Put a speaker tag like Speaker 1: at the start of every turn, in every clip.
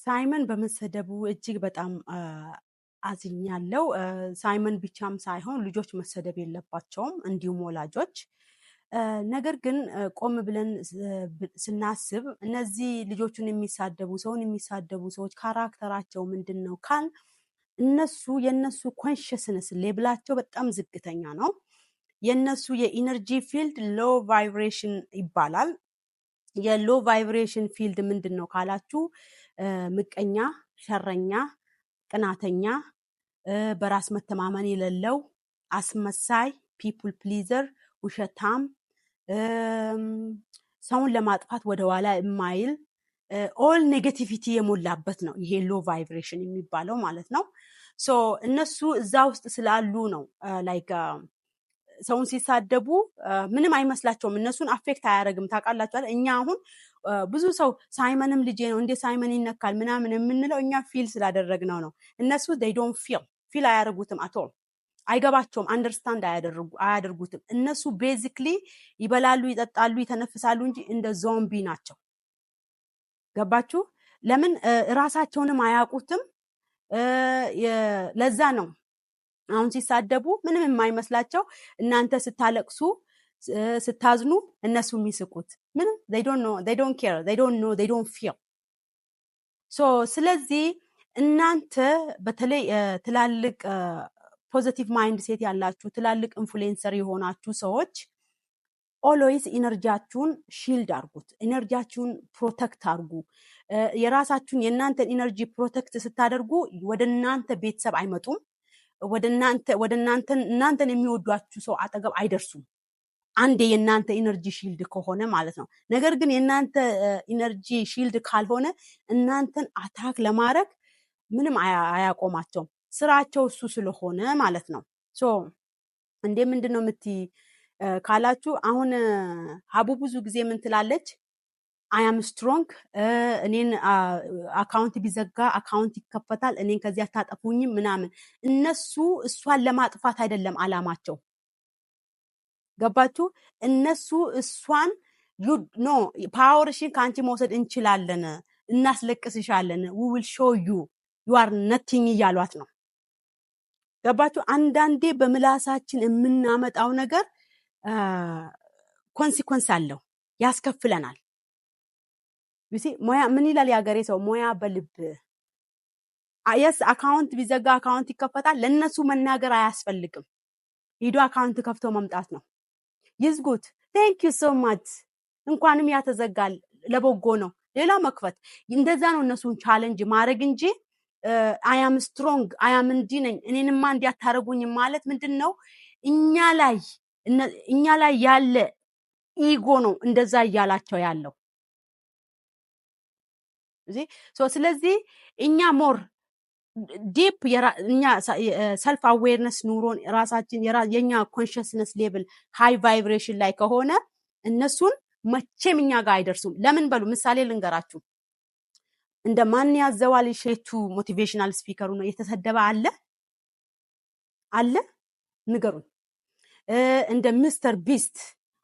Speaker 1: ሳይመን በመሰደቡ እጅግ በጣም አዝኛለሁ። ሳይመን ብቻም ሳይሆን ልጆች መሰደብ የለባቸውም፣ እንዲሁም ወላጆች። ነገር ግን ቆም ብለን ስናስብ እነዚህ ልጆቹን የሚሳደቡ፣ ሰውን የሚሳደቡ ሰዎች character ኣቸው ምንድን ነው ካልን የነሱ consciousness level ኣቸው በጣም ዝቅተኛ ነው። የነሱ የ energy field low vibration ይባላል። የ low vibration field ምንድን ነው ካላችሁ ምቀኛ፣ ሸረኛ፣ ቅናተኛ፣ በራስ መተማመን የሌለው፣ አስመሳይ፣ people pleaser፣ ውሸታም፣ ሰውን ለማጥፋት ወደኋላ የማይል፣ all negativity የሞላበት ነው። ይሄ low vibration የሚባለው ማለት ነው። So እነሱ እዛ ውስጥ ስላሉ ነው like ሰውን ሲሳደቡ ምንም አይመስላቸውም። እነሱን affect አያደርግም። ታውቃላችሁ አይደል? እኛ አሁን ብዙ ሰው ሳይመንም ልጄ ነው፣ እንዴ ሳይመን ይነካል ምናምን የምንለው እኛ feel ስላደረግነው ነው። እነሱ they don't feel አያደርጉትም at all፣ አይገባቸውም፣ understand አያደርጉትም። እነሱ basically ይበላሉ፣ ይጠጣሉ፣ ይተነፍሳሉ እንጂ እንደ ዞምቢ ናቸው። ገባችሁ? ለምን ራሳቸውንም አያውቁትም። ለዛ ነው አሁን ሲሳደቡ ምንም የማይመስላቸው። እናንተ ስታለቅሱ፣ ስታዝኑ እነሱ የሚስቁት ምንም they don't know, they don't care, they don't know, they don't feel. So ስለዚህ እናንተ በተለይ ትላልቅ positive mindset ያላችሁ፣ ትላልቅ influencer የሆናችሁ ሰዎች always energy ያችሁን shield አርጉት። Energy ያችሁን protect አርጉ። የራሳችሁን የእናንተን energy protect ስታደርጉ ወደ እናንተ ቤተሰብ አይመጡም። ወደ እናንተን እናንተን የሚወዷችሁ ሰው አጠገብ አይደርሱም። አንዴ የእናንተ energy shield ከሆነ ማለት ነው። ነገር ግን የእናንተ energy shield ካልሆነ እናንተን attack ለማድረግ ምንም አያቆማቸውም። ስራቸው እሱ ስለሆነ ማለት ነው። So እንዴ ምንድን ነው የምትይ ካላችሁ አሁን ሀቡ ብዙ ጊዜ ምን ትላለች? "I am strong፣ እኔን account ቢዘጋ account ይከፈታል፣ እኔን ከዚህ አታጠፉኝም" ምናምን። እነሱ እሷን ለማጥፋት አይደለም አላማቸው። ገባችሁ? እነሱ እሷን you know power ሽን ከአንቺ መውሰድ እንችላለን፣ እናስለቅስሻለን፣ we will show you, you are nothing እያሏት ነው። ገባችሁ? አንዳንዴ በምላሳችን የምናመጣው ነገር consequence አለው፣ ያስከፍለናል። You see፣ ሞያ ምን ይላል የሀገሬ ሰው? ሞያ በልብ። Yes፣ account ቢዘጋ account ይከፈታል። ለእነሱ መናገር አያስፈልግም። ሂዶ account ከፍቶ መምጣት ነው። ይዝጉት። Thank you so much። እንኳንም ያተዘጋል ለበጎ ነው። ሌላ መክፈት እንደዛ ነው። እነሱን challenge ማድረግ እንጂ "I am strong፣ I am እንዲህ ነኝ፣ እኔንማ እንዲህ አታደርጉኝም" ማለት ምንድን ነው? እኛ ላይ ያለ ego ነው እንደዛ እያላቸው ያለው። ስለዚህ እኛ more deep እኛ self awareness ኑሮን ራሳችን የኛ consciousness level high vibration ላይ ከሆነ እነሱን መቼም እኛ ጋር አይደርሱም። ለምን በሉ፣ ምሳሌ ልንገራችሁ። እንደ ማንያዘዋል እሸቱ motivational speaker ኡ ነው፣ የተሰደበ አለ? አለ? ንገሩኝ። እንደ Mister Beast፣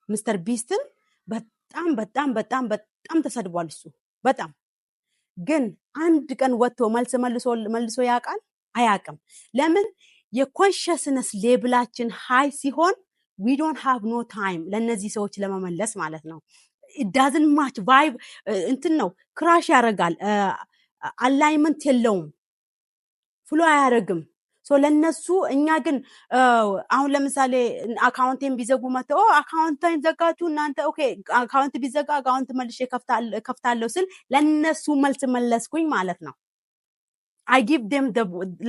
Speaker 1: Mister Beast ን በጣም በጣም በጣም በጣም ተሰድቧል። እሱ በጣም ግን አንድ ቀን ወጥቶ መልስ መልሶ ያውቃል? አያውቅም። ለምን? የ consciousness level ኣችን high ሲሆን we don't have no time ለእነዚህ ሰዎች ለመመለስ ማለት ነው። Doesn't match vibe እንትን ነው፣ crash ያደርጋል። Alignment የለውም፣ flow አያደርግም። So ለነሱ እኛ ግን አሁን ለምሳሌ account ኤን ቢዘጉ መጥተው "account ኤን ዘጋችሁ እናንተ፣ okay፣ account ቢዘጋ account መልሼ ከፍታለሁ" ስል ለነሱ መልስ መለስኩኝ ማለት ነው። I give them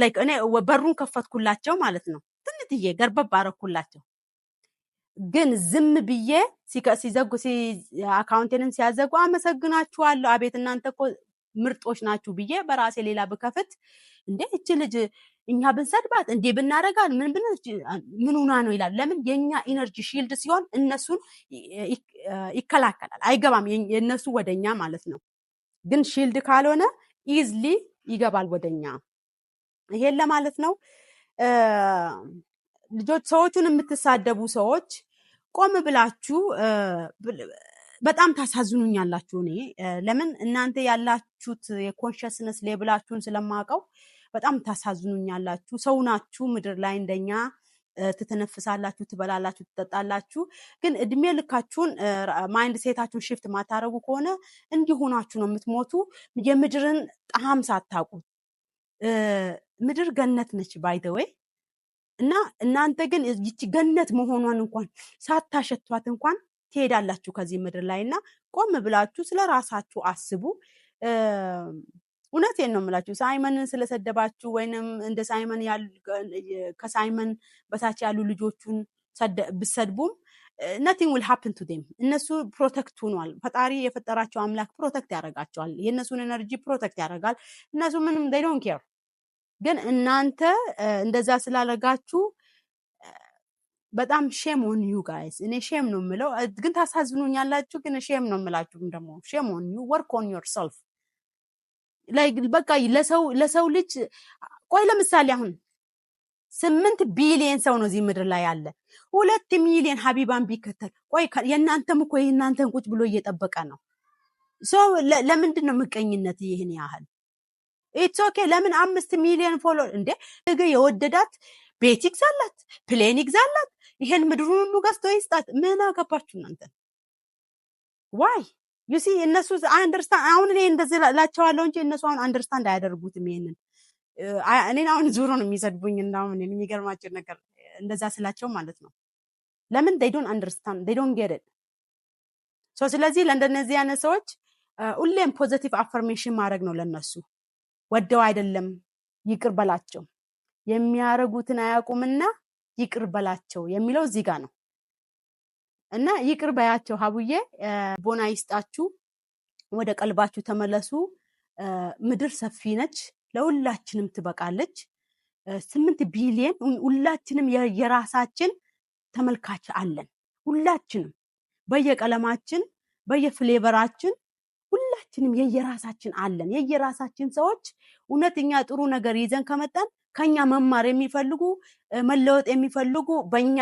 Speaker 1: like እኔ በሩን ከፈትኩላቸው ማለት ነው። ትንትዬ ገርበብ አረኩላቸው። ግን ዝም ብዬ ሲዘጉ account ኤንም ሲያዘጉ "አመሰግናችኋለሁ፣ አቤት እናንተ እኮ ምርጦች ናችሁ" ብዬ በራሴ ሌላ ብከፍት "እንዴ እቺ ልጅ እኛ ብንሰድባት እንዴ ብናረጋት ምን ብን ምን ሆና ነው?" ይላል። ለምን? የኛ energy shield ሲሆን እነሱን ይከላከላል፣ አይገባም የእነሱ ወደኛ ማለት ነው። ግን shield ካልሆነ easily ይገባል ወደኛ። ይሄን ለማለት ነው። ልጆች ሰዎቹን የምትሳደቡ ሰዎች ቆም ብላችሁ በጣም ታሳዝኑኛላችሁ። እኔ ለምን እናንተ ያላችሁት የ consciousness level ኣችሁን ስለማውቀው በጣም ታሳዝኑኛላችሁ። ሰው ናችሁ፣ ምድር ላይ እንደኛ ትተነፍሳላችሁ፣ ትበላላችሁ፣ ትጠጣላችሁ። ግን እድሜ ልካችሁን mindset ኣችሁን shift ማታደርጉ ከሆነ እንዲሁ ሆናችሁ ነው የምትሞቱ፣ የምድርን ጣዕም ሳታውቁ። ምድር ገነት ነች by the way። እና እናንተ ግን ይቺ ገነት መሆኗን እንኳን ሳታሸቷት እንኳን ትሄዳላችሁ ከዚህ ምድር ላይ። እና ቆም ብላችሁ ስለ ራሳችሁ አስቡ። እውነቴን ነው የምላችሁ። ሳይመንን ስለሰደባችሁ ወይንም እንደ ሳይመን ከሳይመን በታች ያሉ ልጆቹን ብሰድቡም nothing will happen to them። እነሱ protect ሆኗል። ፈጣሪ የፈጠራቸው አምላክ protect ያደርጋቸዋል። የእነሱን energy protect ያደርጋል። እነሱ ምንም they don't care። ግን እናንተ እንደዛ ስላደረጋችሁ በጣም shame on you guys። እኔ shame ነው የምለው፣ ግን ታሳዝኑኛላችሁ። ግን shame ነው የምላችሁ ደግሞ፣ shame on you። Work on yourself። Like በቃ ለሰው ልጅ፣ ቆይ ለምሳሌ አሁን 8 ቢሊየን ሰው ነው እዚህ ምድር ላይ ያለ። 2 ሚሊየን ሀቢባን ቢከተል፣ ቆይ የእናንተም እኮ የእናንተን ቁጭ ብሎ እየጠበቀ ነው። So ለምንድን ነው ምቀኝነት ይህን ያህል? It's okay። ለምን 5 ሚሊዮን follow እንዴ? ነገ የወደዳት ቤት ይግዛላት፣ plane ይግዛላት፣ ይሄን ምድሩን ሁሉ ገዝቶ ይስጣት። ምን አገባችሁ እናንተ? Why? You see፣ እነሱ understand፣ አሁን እኔ እንደዚህ እላቸዋለሁ እንጂ እነሱ አሁን understand አያደርጉትም ይሄንን። እኔን አሁን ዞሮ ነው የሚሰድቡኝ። እንዳሁን የሚገርማቸው ነገር እንደዛ ስላቸው ማለት ነው። ለምን? They don't understand፣ they don't get it። So ስለዚህ ለእንደነዚህ አይነት ሰዎች ሁሌም positive affirmation ማድረግ ነው ለነሱ። ወደው አይደለም፣ ይቅር በላቸው፣ የሚያረጉትን አያውቁምና ይቅር በላቸው የሚለው እዚህ ጋር ነው። እና ይቅር በያቸው ሀቡዬ፣ ቦና ይስጣችሁ፣ ወደ ቀልባችሁ ተመለሱ። ምድር ሰፊ ነች፣ ለሁላችንም ትበቃለች። 8 ቢሊየን ሁላችንም የራሳችን ተመልካች አለን። ሁላችንም በየቀለማችን በየ flavor ኣችን ሁላችንም የየራሳችን አለን። የየራሳችን ሰዎች፣ እውነተኛ ጥሩ ነገር ይዘን ከመጣን ከኛ መማር የሚፈልጉ፣ መለወጥ የሚፈልጉ በእኛ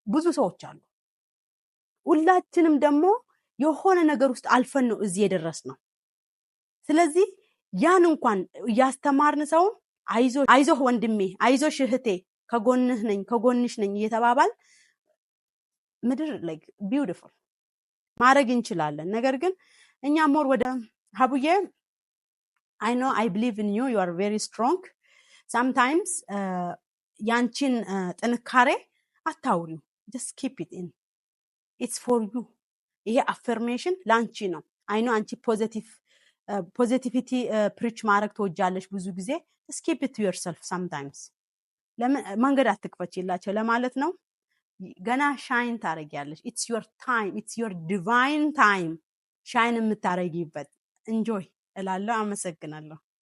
Speaker 1: ብዙ ሰዎች አሉ። ሁላችንም ደግሞ የሆነ ነገር ውስጥ አልፈን ነው እዚህ የደረስነው። ስለዚህ ያን እንኳን እያስተማርን ሰውን አይዞህ ወንድሜ፣ አይዞሽ እህቴ፣ ከጎንህ ነኝ፣ ከጎንሽ ነኝ እየተባባል ምድር like beautiful ማድረግ እንችላለን። ነገር ግን እኛ more ወደ ሀቡዬ፣ I know፣ I believe in you፣ you are very strong። Sometimes ያንቺን ጥንካሬ አታውሪው፣ just keep it in፣ it's for you። ይሄ affirmation ለአንቺ ነው። I know አንቺ positivity preach ማድረግ ትወጃለሽ ብዙ ጊዜ። Just keep it to yourself sometimes። ለምን መንገድ አትክፈችላቸው ለማለት ነው። ገና shine ታደርጊያለሽ። It's your time፣ it's your divine time shine የምታደርጊበት። Enjoy እላለሁ። አመሰግናለሁ።